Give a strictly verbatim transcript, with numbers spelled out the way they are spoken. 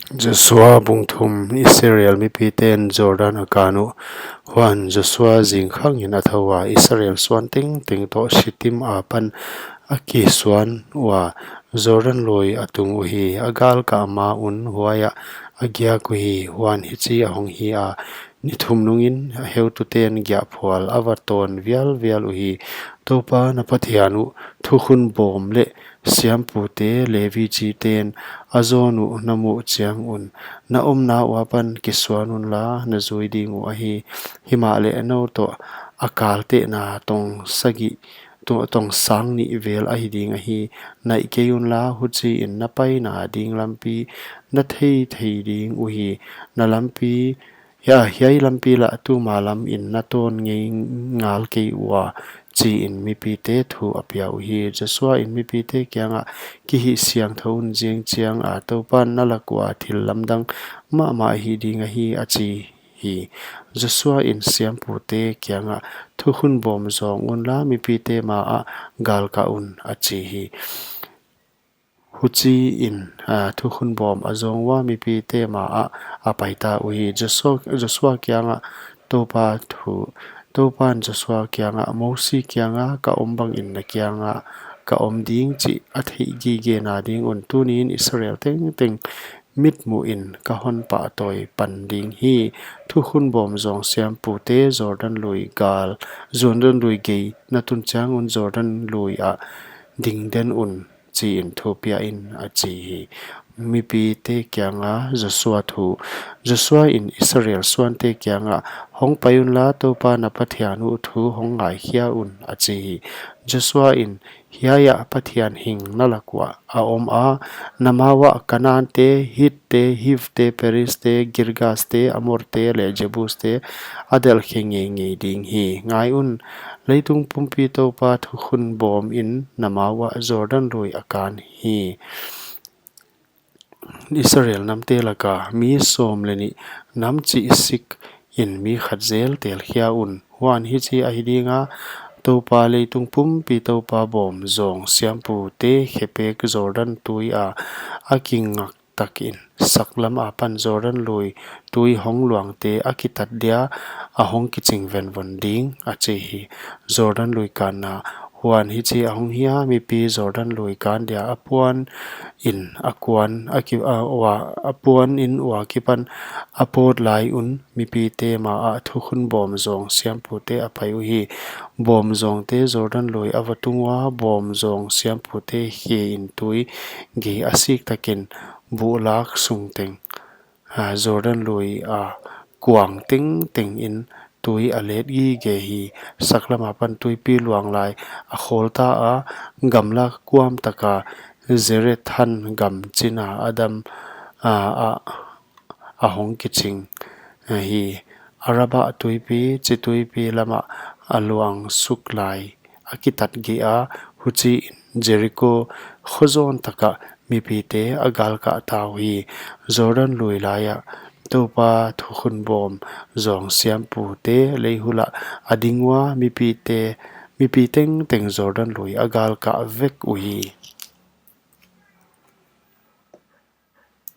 Joshua bung thum. Israel mipite'n Jordan a kan uh. Huan Joshua zingkhangin a thou a, Israel suan tengteng toh Shittim apan a kisuan ua, Jordan lui a tung uhi. A galkah ma un huai ah a giak uhi. Huan hichi ahong hi a, ni thum nungin a heutute'n giahphual a va tawn vialvial uhi. Toupa na Pathian uh thukhun bawm leh siampute, Levi chite'n a zawn uh na muh chiang un, na omna ua pan kisuan unla, na zui ding uh ahi. Himahleh nou toh a kaltehna tong sagih, to-, tong sang nih vel ahi ding ahi. Naih kei unla, huchiin na paina ding lampi na theithei ding uhi. Na lampi, hia, hiai lampi lah tuma lamin na tawn ngei ngal kei ua, chiin mipite thu a pia uhi. Joshua in mipite kiangah, kihihsiangthou un, zingchiang a Toupa'n na lak ua thil lamdang mahmah hih ding ahi, a chi hi. Joshua in siampute kiangah, thukhun bawm zawng unla, mipite ma ah galkah un, a chi hi. Huchiin, ah, thukhun bawm a zawng ua, mipite ma ah a paita uhi. Joshua, Joshua kiangah Toupa thu, Toupa'n Joshua kiangah, Mosi kianga ka om bangin na kiangah ka om ding chih a theih gigena ding un, tuniin Israel tengteng mitmuhin ka hon pahtawi pan ding hi. Thukhun bawm zawng siampute Jordan lui gal, Jordan lui gei na tun chiang un Jordan lui ah dingden un, chiin thu pia in, a chi hi. Mipite kianga Joshua thu. Joshua in Israel suante kiangah, hong pai unla, Toupa na Pathian uh thu hong ngaikhia un, a chi hi. Joshua in, hiai ah Pathian hing na lak ua a om a, na ma uah Kanante, Hitte, Hivte, Perizte, Girgaste, Amorte leh Jebuste a delh khe ngeingei ding hi. Ngai un, leitung pumpi Toupa thukhun bawm in na ma uah Jordan lui a kan hi. Israel namte laka mi sawm leh nih nam chih sik in mi khat zel telkhia un. Huan hichi ahi dinga, Toupa, leitung pumpi Toupa bawm zawng siampute khepek Jordan tui a, a kingak takin saklam apan Jordan lui tui hong luangte a kitat dia a hong kiching venvon ding, a chi hi. Jordan lui kanna. Huan hichi ahong hi a, mipi Jordan lui kan dia a puan in a kuan, a ki, a ua, a puan in ua kipan a pawt lai un, mipite ma ah thukhun bawm zawng siampute a pai uhi. Bawm zawngte Jordan lui a va tung ua, bawm zawng siampute khe in tui gei a sik takin buhlak sung teng, ah, Jordan lui a kuang tengteng in tui a let gige hi. Saklam apan tuipi luang lai a khawl ta a, gamla kuam taka Zarethan gam china Adam, ah, ah, a hong kiching, ah, hi. Arabah tuipi, chi tuipi lamah a luang suk lai a kitat gige a, huchiin Jeriko kho zawn takah mipite a galkah ta uhi. Jordan lui laiah Toupa thukhun bawm zawng siampute lei hulah a ding ua, mipite, mipi tengteng Jordan lui a galkah vek uhi.